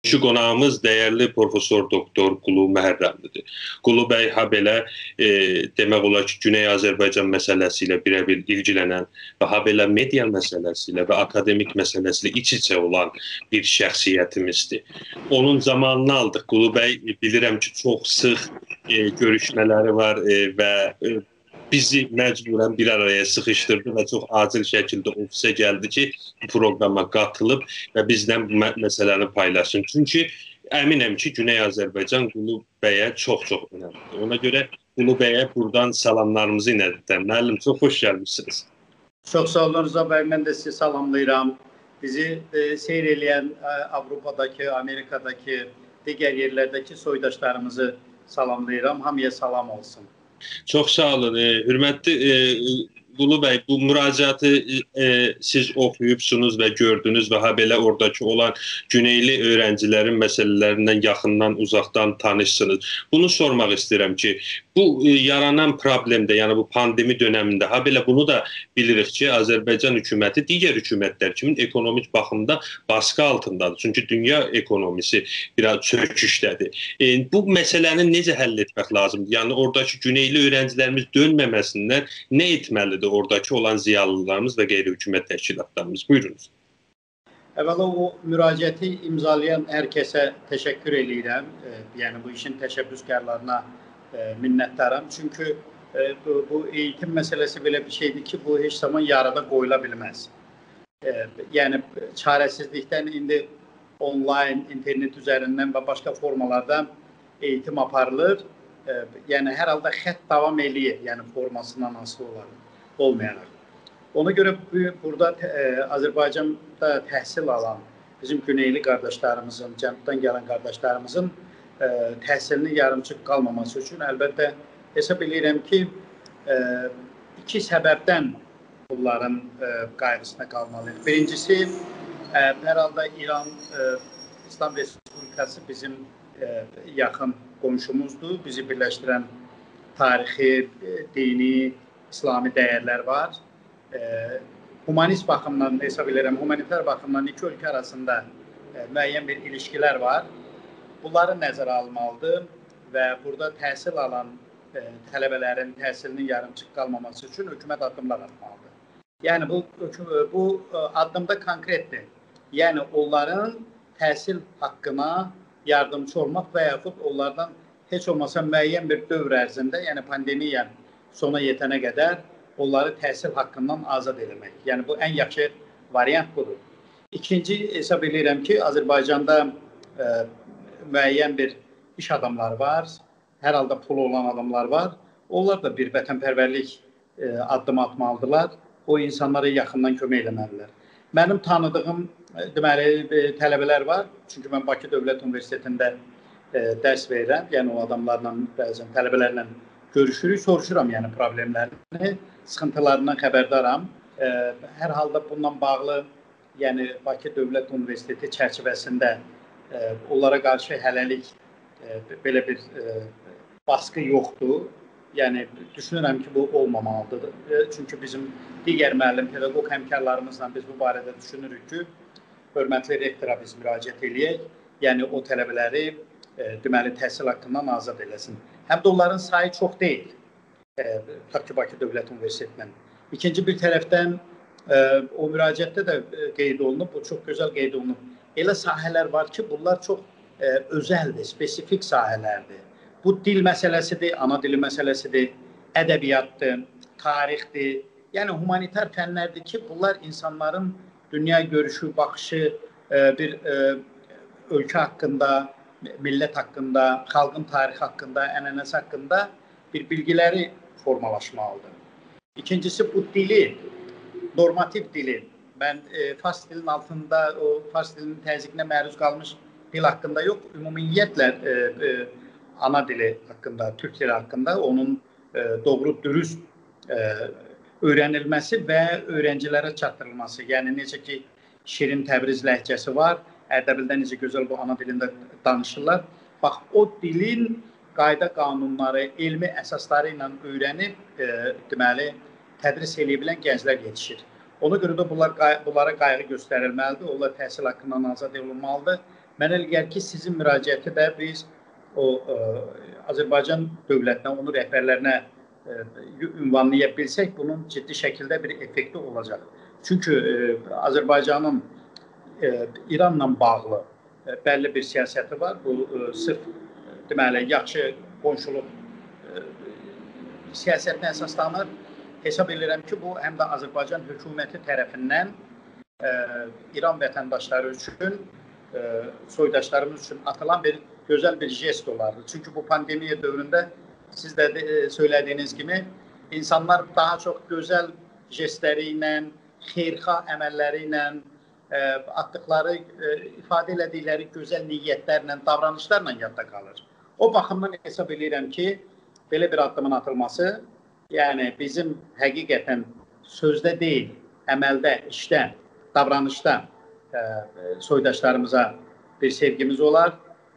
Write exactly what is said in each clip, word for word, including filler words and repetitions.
ایکینجی قوناغیمیز دیرلی پروفسور دوکتور قولو محرملی‌دیر. قولو بی هابئله، ائ، دئمک اولار کی، گونئی آذربایجان مسئله‌سی ایله بیره‌بیر ایلگیلنن و هابئله مئدیا مسئله‌سی ایله و آکادئمیک مسئله‌سی ایله ایچ-ایچه اولان بیر شخصیتیمیزدیر. اونون زامانینی آلدیق. قولو بی، ائ، بیلیرم کی، چوخ سیخ، ائ، گؤروشمه‌لری وار، ائ، و، ائ، بیزی مجبوراً بیر آرایا سیخیشدیردی و چوخ عاجیل شکیلده اوفیسه گلدی کی، بو پروقراما قاتیلیب و بیزله بو مه-، مسئله‌نی پایلاشسین. چونکی امینم کی، گونئی آذربایجان قولو بیه چوخ-چوخ اؤنملی‌دیر. اونا گؤره قولو بیه بورادان سلاملاریمیزی ایلدیرم. معلم، چوخ خوش گلمیسینیز. چوخ ساغ اولون، رضا بی، من ده سیزی سلاملاییرام. بیزی، ائ، سیر ائله‌ین، ائ، آوروپاداکی، آمریکاداکی، دیگر یئرلرده‌کی سویداشلاریمیزی سلاملاییرام. هامییا سلام اولسون. چوخ ساغ اولون. ائ، حؤرمتلی، ائ، قولو بی، بو مراجعاتی، ائ، سیز اوخویوبسونوز و گؤردونوز و هابئله اوراداکی اولان گونئیلی اؤیرنجیلرین مسئله‌لریندن یاخیندان، اوزاقدان تانیشسینیز. بونو سورماق ایسته‌ییرم کی، بو، ائ، یارانان پروبلئمده، یعنی بو پاندئمی دؤنمینده، هابئله بونو دا بیلیریک کی، آذربایجان حکومتی دیگر حکومتلر کیمین اکونومیک باخیمدا باسقی آلتیندادیر. چونکی دونیا اکونومیسی بیر آز چؤکوشده‌دیر. ائ، بو مسئله‌نی نئجه حل ائتمک لازیمدیر؟ یعنی، اوراداکی گونئیلی اؤیرنجیلریمیز دؤنمه‌مه‌سینلر نه ائتمه‌لیدیر اوراداکی اولان ضیالیلاریمیز و غیر حکومت تشکیلاتلاریمیز؟ بویورونوز. اولا او مراجعتی امضالایان هر کسه تشکر ائله‌ییرم. ائ، یعنی بو ایشین تشبثکارلارینا، ائ، منتدارام. چونکی، ائ، بو، بو ائییتیم مسئله‌سی بئله بیر شئیدیر کی، بو هئچ زامان یاریدا قویولا بیلمز. ائ، یعنی چاره‌سیزلیکدن ایندی اونلاین، اینترنت اوزریندن و باشقا فورمالاردا ائییتیم آپاریلیر. ائ، یعنی هر حالدا خط داوام ائله‌ییر، یعنی فورماسیندان آسیلی اولاراق، اولمایاراق. اونا گؤره بو، بورادا ته-، ائ، آذربایجاندا تحصیل آلان بیزیم گونئیلی قارداشلاریمیزین، جنوبدان گلن قارداشلاریمیزین، ائ، تحصیلینین یاریمچیق قالماماسی اوچون البته حساب ائله‌ییرم کی، ائ، ایکی سببدن بونلارین، ائ، قایغیسینا قالمالی‌ییق. بیرینجیسی، ائ، هر حالدا ایران، ائ، ایسلام رئسپوبلیکاسی بیزیم، ائ، یاخین قونشوموزدور. بیزی بیرلشدیرن تاریخی، ائ، دینی، ایسلامی دیرلر وار. ائ، هومانیست باخیمدان حساب ائدیرم، هومانیتار باخیمدان ایکی اؤلکه آراسیندا، ائ، معین بیر ایلیشکیلر وار. بونلاری نظره آلمالیدیر و بورادا تحصیل آلان، ائ، طلبه‌لرین تحصیلینین یاریمچیق قالماماسی اوچون حکومت آددیملار آتمالیدیر. یعنی بو، بو، ائ، آددیم دا کونکرئتدیر. یعنی اونلارین تحصیل حاققینا یاردیمچی اولماق و یاخود اونلاردان هئچ اولماسا معین بیر دؤور عرضینده، یعنی پاندئمییا سونا یئتنه قدر اونلاری تحصیل حاققیندان آزاد ائله‌مک. یعنی بو ان یاخشی واریانت بودور. ایکینجی، حساب ائله‌ییرم کی، آذربایجاندا، ائ، معین بیر ایش آداملاری وار، هر حالدا پولو اولان آداملار وار. اونلار دا بیر وطن‌پرورلیک، ائ، آددیمی آتمالیدیرلار. او اینسانلارا یاخیندان کؤمک ائله‌مه‌لیدیرلر. منیم تانیدیغیم، ائ، دئمه‌لی، ائ، طلبه‌لر وار. چونکی من باکی دؤولت اونیوئرسیتئتینده، ائ، درس وئریرم. یعنی او آداملارلا، بعضاً طلبه‌لرله گؤروشوروک، سوروشورام، یعنی پروبلئملرینی، سیخینتیلاریندان خبردارام. ائ، هر حالدا بونونلا باغلی، یعنی باکی دؤولت اونیوئرسیتئتی چرچیوه‌سینده، ائ، اونلارا قارشی هله‌لیک، ائ، بئله بیر، ائ، باسقی یوخدور. یعنی دوشونورم کی، بو اولمامالیدیر. ائ، چونکی بیزیم دیگر معلم، پئداگوق همکارلاریمیزلا بیز بو باره‌ده دوشونوروک کی، حؤرمتلی رئکتورا بیز مراجعت ائله‌یک. یعنی او طلبه‌لری، ائ، دئمه‌لی، تحصیل حاققیندان آزاد ائله‌سین. هم ده اونلارین سایی چوخ دئییل. ائ، تاکی باکی دؤولت اونیوئرسیتئتینن. ایکینجی بیر طرفدن، ائ، او مراجعتده ده، ائ، قید اولونوب، بو چوخ گؤزل قید اولونوب. ائله ساحه‌لر وار کی، بونلار چوخ، ائ، اؤزلدیر، اسپئسیفیک ساحه‌لردیر. بو دیل مسئله‌سیدیر، آنا دیلی مسئله‌سیدیر، ادبیاتدیر، تاریخدیر. یعنی هومانیتار فنلردیر کی، بونلار اینسانلارین دونیا گؤروشو، باخیشی، ائ، بیر، ائ، اؤلکه حاققیندا، میللت حاققیندا، خالقین تاریخی حاققیندا، عنعنه‌سی حاققیندا بیر بیلگیلری فورمالاشمالیدیر. ایکینجیسی، بو دیلی، نورماتیو دیلی، من، ائ، فارس دیلینین آلتیندا، او فارس دیلینین تضییقینه معروض قالمیش دیل حاققیندا یوخ، عمومیتله، ائ، ائ، آنا دیلی حاققیندا، تورک دیلی حاققیندا، اونون، ائ، دوغرو، دوروست، ائ، اؤیره‌نیلمه‌سی و اؤیرنجیلره چاتدیریلماسی. یعنی، نئجه کی، شیرین تبریز لهجه‌سی وار، اردبیلده نئجه گؤزل بو آنا دیلینده دانیشیرلار. باخ، او دیلین قایدا قانونلاری، علمی اساسلاری ایله اؤیره‌نیب، ائ، دئمه‌لی، تدریس ائله‌یه بیلن گنجلر یئتیشیر. اونا گؤره ده بونلار قای-، بونلارا قایغی گؤستریلمه‌لیدیر، اونلار تحصیل حاققیندان آزاد اولونمالیدیر. منه ائله گلیر کی، سیزین مراجعتی ده بیز او، ائ، آذربایجان دؤولتینه، اونون رهبرلرینه، ائ، عنوانلایا بیلسک، بونون جدی شکیلده بیر ائفکتی اولاجاق. چونکی، ائ، آذربایجانین، ائ، ایرانلا باغلی، ائ، بللی بیر سیاستی وار. بو، ائ، صرف، دئمه‌لی، یاخشی قونشولوق، ائ، سیاستینه اساسلانیر. حساب ائدیرم کی، بو هم ده آذربایجان حکومتی طرفیندن ائ، ایران وطنداشلاری اوچون، ائ، سویداشلاریمیز اوچون آتیلان بیر گؤزل بیر ژئست اولاردی. چونکی بو پاندئمییا دؤورونده سیز ده، ائ، سؤیله‌دیگینیز کیمی اینسانلار داها چوخ گؤزل ژئستلری ایله، خئیرخواه عمللری ایله، ائ، آتدیقلاری، ائ، ایفاده ائله‌دیکلری گؤزل نیتلرله، داورانیشلارلا یاددا قالیر. او باخیمدان حساب ائدیرم کی، بئله بیر آددیمین آتیلماسی یعنی بیزیم حقیقتاً سؤزده دئییل، عملده، ایشده، داورانیشدا، ائ، سویداشلاریمیزا بیر سئوگیمیز اولار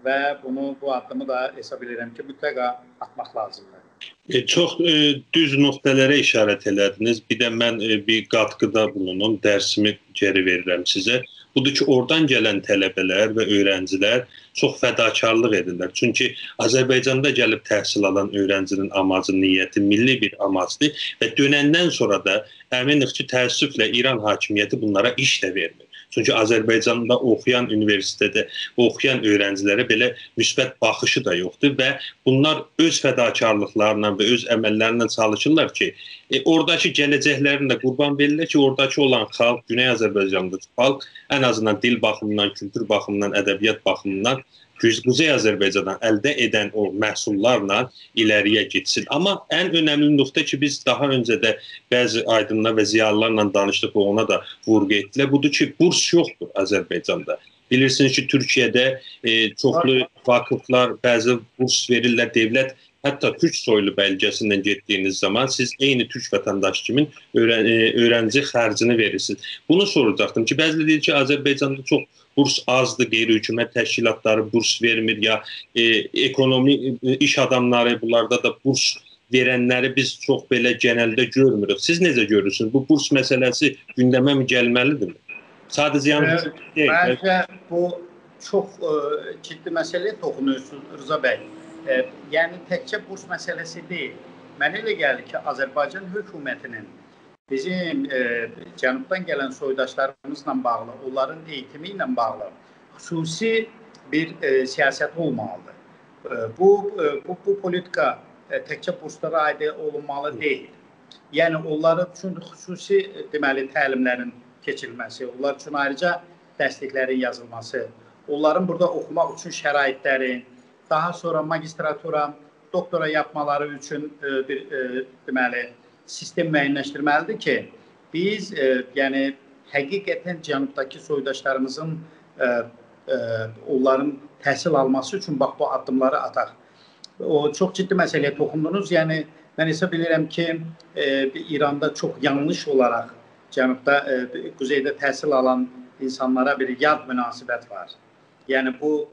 و بونو، بو آددیمی دا حساب ائدیرم کی، مطلقا آتماق لازیمدیر. ائ، چوخ، ائ، دوز نقطه‌لره اشارت ائله‌دینیز. بیر ده من، ائ، بیر قاتقیدا بولونوم، درسیمی گئری وئریرم سیزه. بودور کی، اورادان گلن طلبه‌لر و اؤیرنجیلر چوخ فداکارلیق ائدیرلر. چونکی آذربایجاندا گلیب تحصیل آلان اؤیرنجی‌نین آماجی، نیتی میللی بیر آماجدیر و دؤنندن سونرا دا امینیک کی، تأسفله ایران حاکمیتی بونلارا ایش ده وئرمیر. چونکی آذربایجاندا اوخویان، اونیوئرسیتئتده اوخویان اؤیرنجیلره بئله مثبت باخیشی دا یوخدور و بونلار اؤز فداکارلیقلارلا و اؤز عمللرله چالیشیرلار کی، ائ، اوراداکی گله‌جکلرینی ده قوربان وئریرلر کی، اوراداکی اولان خالق، گونئی آذربایجانداکی خالق ان آزیندان دیل باخیمیندان، کولتور باخیمیندان، ادبیات باخیمیندان قوز-، قوزئی آذربایجاندان الده ائدن او محصوللارلا ایلری‌یه گئتسین. آمما ان اؤنملی نقطه کی، بیز داها اؤنجه ده بعضی آیدینلار و ضیالیلارلا دانیشدیق و اونا دا وورغو ائتدیلر، بودور کی، بورس یوخدور آذربایجاندا. بیلیرسینیز کی، تورکیه‌ده، ائ، چوخلو واخیفلار بعضی بورس وئریرلر، دؤولت حتی تورک سویلو بلگه‌سیندن گئتدیگینیز زامان سیز عینی تورک وطنداشی کیمی اؤیرن-، ائ، اؤیرنجی خرجینی وئریرسینیز. بونو سوراجاقدیم کی، بعضیلری دئییر کی، آذربایجاندا چوخ بورس آزدیر، غیرحکومت تشکیلاتلاری بورس وئرمیر، یا، ائ، اکونومی، ائ، ایش آداملاری بونلاردا دا بورس وئرنلری بیز چوخ بئله گئنلده گؤرموروک. سیز نئجه گؤرورسونوز؟ بو بورس مسئله‌سی گوندمه می گلمه‌لیدیرمی؟ ساده‌جه یعنی ائ، بورس دئییل، بلکه بو چوخ، ائ، جدی مسئله‌یه توخونورسونوز، رضا بی. ائ، یعنی، تکجه بورس مسئله‌سی دئییل. منه ائله گلیر کی، آذربایجان حکومتینین بیزیم، ائ، جنوبدان گلن سویداشلاریمیزلا باغلی، اونلارین ائییتیمی ایله باغلی خصوصی بیر، ائ، سیاست اولمالیدیر. ائ، بو، ائ، بو، بو پولیتیکا، ائ، تکجه بورسلارا عاید اولونمالی دئییل. یعنی، اونلار اوچون خصوصی، ائ، دئمه‌لی، تعلیملرین کئچیریلمه‌سی، اونلار اوچون آیریجا درسلیکلرین یازیلماسی، اونلارین بورادا اوخوماق اوچون شرایطلرین، داها سونرا ماگیستراتورا، دوکتورا یاپمالاری اوچون، ائ، بیر، ائ، دئمه‌لی، سیستم معین‌لشدیرمه‌لیدیر کی، بیز، ائ، یعنی، حقیقتاً جنوبداکی سویداشلاریمیزین، ائ، ائ، اونلارین تحصیل آلماسی اوچون، باخ، بو آددیملاری آتاق. او، چوخ جدی مسئله‌یه توخوندونوز. یعنی، من حساب ائدیرم کی، ائ، ایراندا چوخ یانلیش اولاراق جنوبدا، ائ، قوزئیده تحصیل آلان اینسانلارا بیر یاد مناسبت وار. یعنی بو،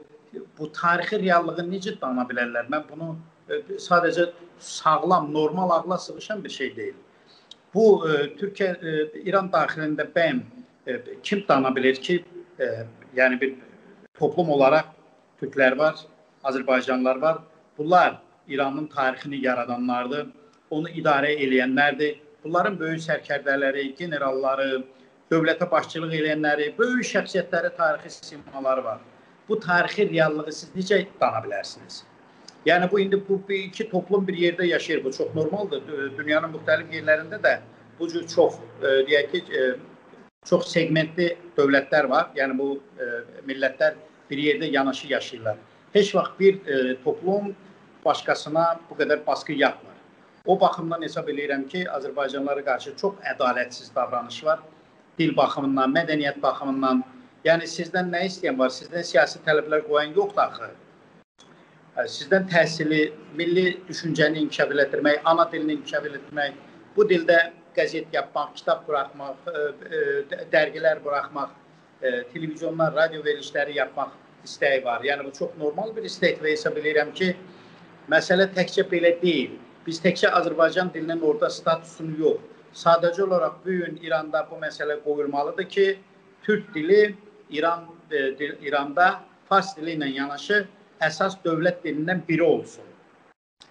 بو تاریخی رئاللیغی نئجه دانا بیلرلر؟ من بونو، ائ، ساده‌جه ساغلام، نورمال عاغلا سیغیشان بیر شئی دئییل. بو، ائ، تورکیه، ائ، ایران داخیلینده بیم، ائ، کیم دانا بیلیر کی، ائ، یعنی بیر توپلوم اولاراق تورکلر وار، آذربایجانلیلار وار. بونلار ایرانین تاریخینی یارادانلاردیر، اونو اداره ائله‌ینلردیر. بونلارین بؤیوک سرکرده‌لری، گئنئراللاری، دؤولته باشچیلیق ائله‌ینلری، بؤیوک شخصیتلری، تاریخی سیمالاری وار. بو تاریخی رئاللیغی سیز نئجه دانا بیلرسینیز؟ یعنی بو، ایندی بو، بو ایکی توپلوم بیر یئرده یاشاییر، بو چوخ نورمالدیر. دو-، دونیانین موختلیف یئرلرینده ده بو جور چوخ، ائ، دئیک کی، ائ، چوخ سئگمئنتلی دؤولتلر وار. یعنی بو، ائ، میللتلر بیر یئرده یاناشی یاشاییرلار. هئچ واخت بیر، ائ، توپلوم باشقاسینا بو قدر باسقی یاپمیر. او باخیمدان حساب ائله‌ییرم کی، آذربایجانلیلارا قارشی چوخ عدالتسیز داورانیش وار. دیل باخیمیندان، مدنیت باخیمیندان. یعنی سیزدن نه ایسته‌ین وار؟ سیزدن سیاسی طلبلر قویان یوخدور آخی. ائ، سیزدن تحصیلی، میللی دوشونجه‌نی اینکیشاف ائلتدیرمک، آنا دیلینی اینکیشاف ائلتدیرمک، بو دیلده قزئت یاپماق، کیتاب بوراخماق، ائ، ائ، د-، درگیلر بوراخماق، ائ، تلویزیونلار، رادیو وئریلیشلری یاپماق ایسته‌یی وار. یعنی بو چوخ نورمال بیر ایستکدیر و حساب ائله‌ییرم کی، مسئله تکجه بئله دئییل. بیز تکجه آذربایجان دیلینین اورادا ستاتوسونو یوخ، ساده‌جه اولاراق بو گون ایراندا بو مسئله قویولمالیدیر کی، تورک دیلی ایران، ائ، دیل-، ایراندا فارس دیلی ایله یاناشی اساس دؤولت دیلیندن بیری اولسون.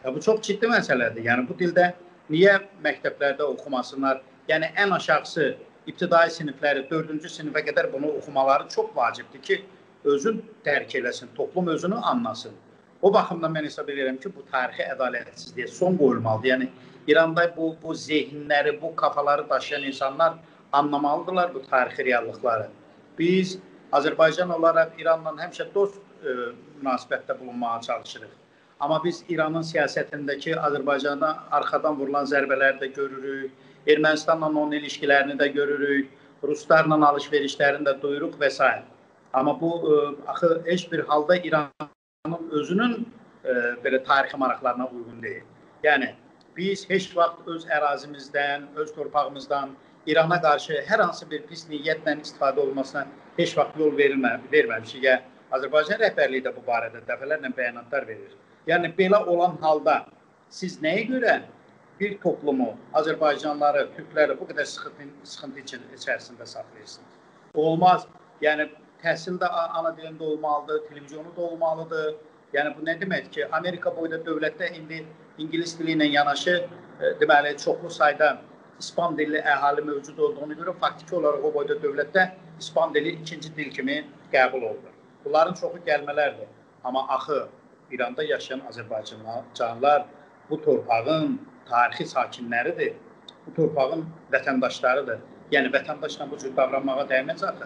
یا، بو چوخ جدی مسئله‌دیر. یعنی، بو دیلده نییه مکتبلرده اوخوماسینلار؟ یعنی، ان آشاغیسی ابتدایی صینیفلری، دؤردونجو صینیفه قدر بونو اوخومالاری چوخ واجبدیر کی، اؤزون درک ائله‌سین، توپلوم اؤزونو آنلاسین. او باخیمدان من حساب ائدیرم کی، بو تاریخی عدالتسیزلییه سون قویولمالیدیر. یعنی، ایراندا بو، بو ذهنلری، بو کافالاری داشییان اینسانلار آنلامالیدیرلار بو تاریخی رئاللیقلاری. بیز آذربایجان اولاراق ایرانلا همیشه دوست، ائ، مناسبتده بولونماغا چالیشیریق. آمما بیز ایرانین سیاستینده‌کی آذربایجانا آرخادان وورولان ضربه‌لری ده گؤروروک، ارمنیستانلا اونون ایلیشکیلرینی ده گؤروروک، روسلارلا آلیش-وئریشلرینی ده دویوروق و سایره. آمما بو، ائ، آخی هئچ بیر حالدا ایرانین اؤزونون، ائ، بئله تاریخی ماراقلارینا اویغون دئییل. یعنی، بیز هئچ واخت اؤز اراضیمیزدن، اؤز تورپاغیمیزدان ایرانا قارشی هر هانسی بیر پیس نیتله استفاده اولماسینا هئچ واخت یول وئریلمه-، وئرمه‌میشیک. یا، آذربایجان رهبرلیگی ده بو باره‌ده دفعه‌لرله بیاناتلار وئریر. یعنی، بئله اولان حالدا سیز نه‌یه گؤره بیر توپلومو، آذربایجانلیلاری، تورکلری بو قدر سیخینتی، سیخینتی ایچین-، ایچریسینده ساخلاییرسینیز؟ اولماز. یعنی، تحصیل ده آ-، آنا دیلینده اولمالیدیر، تلویزیونو دا اولمالیدیر. یعنی، بو نه دئمکدیر کی، آمریکا بویدا دؤولتده ایندی اینگیلیس دیلی ایله یاناشی، ائ، دئمه‌لی، چوخلو سایدا ایسپان دیللی اهالی موجود اولدوغونا گؤره فاکتیکی اولاراق او بویدا دؤولتده ایسپان دیلی ایکینجی دیل کیمی قبول اولونور. بونلارین چوخو گلمه‌لردیر. آمما آخی ایراندا یاشایان آذربایجانلیلار بو تورپاغین تاریخی ساکینلریدیر. بو تورپاغین وطنداشلاریدیر. یعنی، وطنداشلا بو جور داورانماغا دیمز آخی.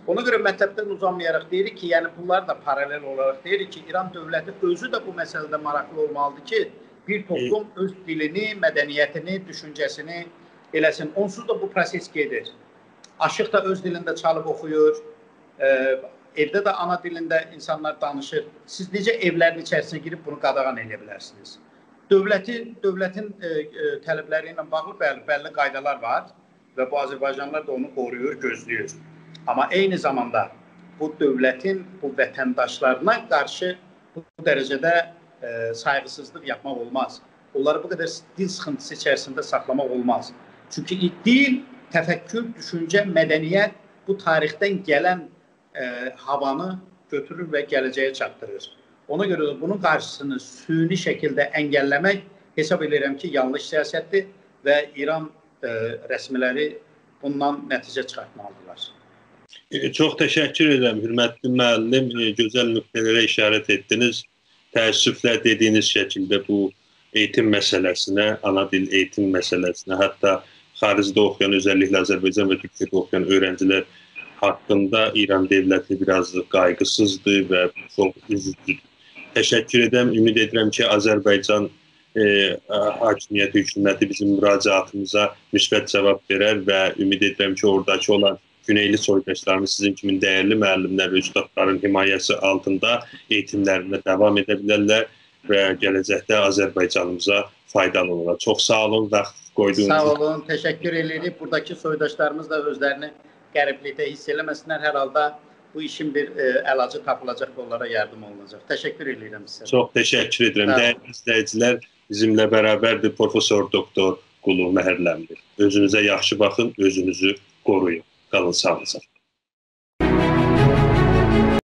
اونا گؤره مطلبدن اوزانمایاراق دئییریک کی، یعنی، بونلار دا پارالل اولاراق دئییریک کی، ایران دؤولتی اؤزو ده بو مسئله‌ده ماراقلی اولمالیدیر کی، بیر توپلوم اؤز دیلینی، مدنیتینی، دوشونجه‌سینی ائله‌سین. اونسوز دا بو پروسس گئدیر. آشیق دا اؤز دیلینده چالیب اوخویور. ائ، ائوده ده آنا دیلینده اینسانلار دانیشیر. سیز نئجه ائولرین ایچریسینه گیریب بونو قاداغان ائله‌یه بیلرسینیز؟ دؤولتی، دؤولتین، ائ، ائ، طلبلری ایله باغلی بل-، بللی قایدالار وار و بو آذربایجانلیلار دا اونو قورویور، گؤزله‌ییر. آمما عینی زاماندا بو دؤولتین بو وطنداشلارینا قارشی بو درجه‌ده، ائ، سایغیسیزلیق یاپماق اولماز. اونلاری بو قدر دیل سیخینتیسی ایچریسینده ساخلاماق اولماز. چونکی دیل، تفکر، دوشونجه، مدنیت بو تاریخدن گلن، ائ، هاوانی گؤتورور و گله‌جه‌یه چاتدیریر. اونا گؤره ده بونون قارشیسینی سونی شکیلده انگلله‌مک، حساب ائدیرم کی، یانلیش سیاستدیر و ایران، ائ، رسمیلری بوندان نتیجه چیخارتمالیدیرلار. ائ، چوخ تشکر ائدیرم، حؤرمتلی معلم. ائ، گؤزل نقطه‌لره اشارت ائتدینیز. تأسفله دئدیگینیز شکیلده بو ائییتیم مسئله‌سینه، آنا دیل ائییتیم مسئله‌سینه، حتی خاریجده اوخویان، اؤزللیکله آذربایجان و تورکیه‌ده اوخویان اؤیرنجیلر حاقیندا ایران دؤولتی بیر آز قایغیسیزدیر و چوخ اوزوجودور. تشکر ائدیرم. امید ائدیرم کی، آذربایجان، ائ، حاکمیتی، حکومتی بیزیم مراجعاتیمیزا مثبت جاواب وئرر و امید ائدیرم کی، اوراداکی اولان گونئیلی سویداشلاریمیز سیزین کیمی دیرلی معلملر و اوستادلارین حمایه‌سی آلتیندا ائییتیملرینه داوام ائده بیلرلر و گله‌جکده آذربایجانیمیزا فایدالی اولارلار. چوخ ساغ اولون، واخت قویدوغونوز اوچون. ساغ اولون، تشکر ائدیریک. بوراداکی سویداشلاریمیز دا اؤزلرینی غریبلیکده حیس ائله‌مه‌سینلر. هر حالدا بو ایشین بیر، ائ، علاجی تاپیلاجاق و اونلارا یاردیم اولوناجاق. تشکر ائدیرم سیزه. چوخ تشکر ائدیرم. ساغ اولون. دیرلی ایزله‌ییجیلر، بیزیمله برابردیر پروفسور دوکتور قولو مهرلملی. اؤزونوزه یاخشی باخین، اؤزونوزو قورویون. قالین ساغلیجاقلا.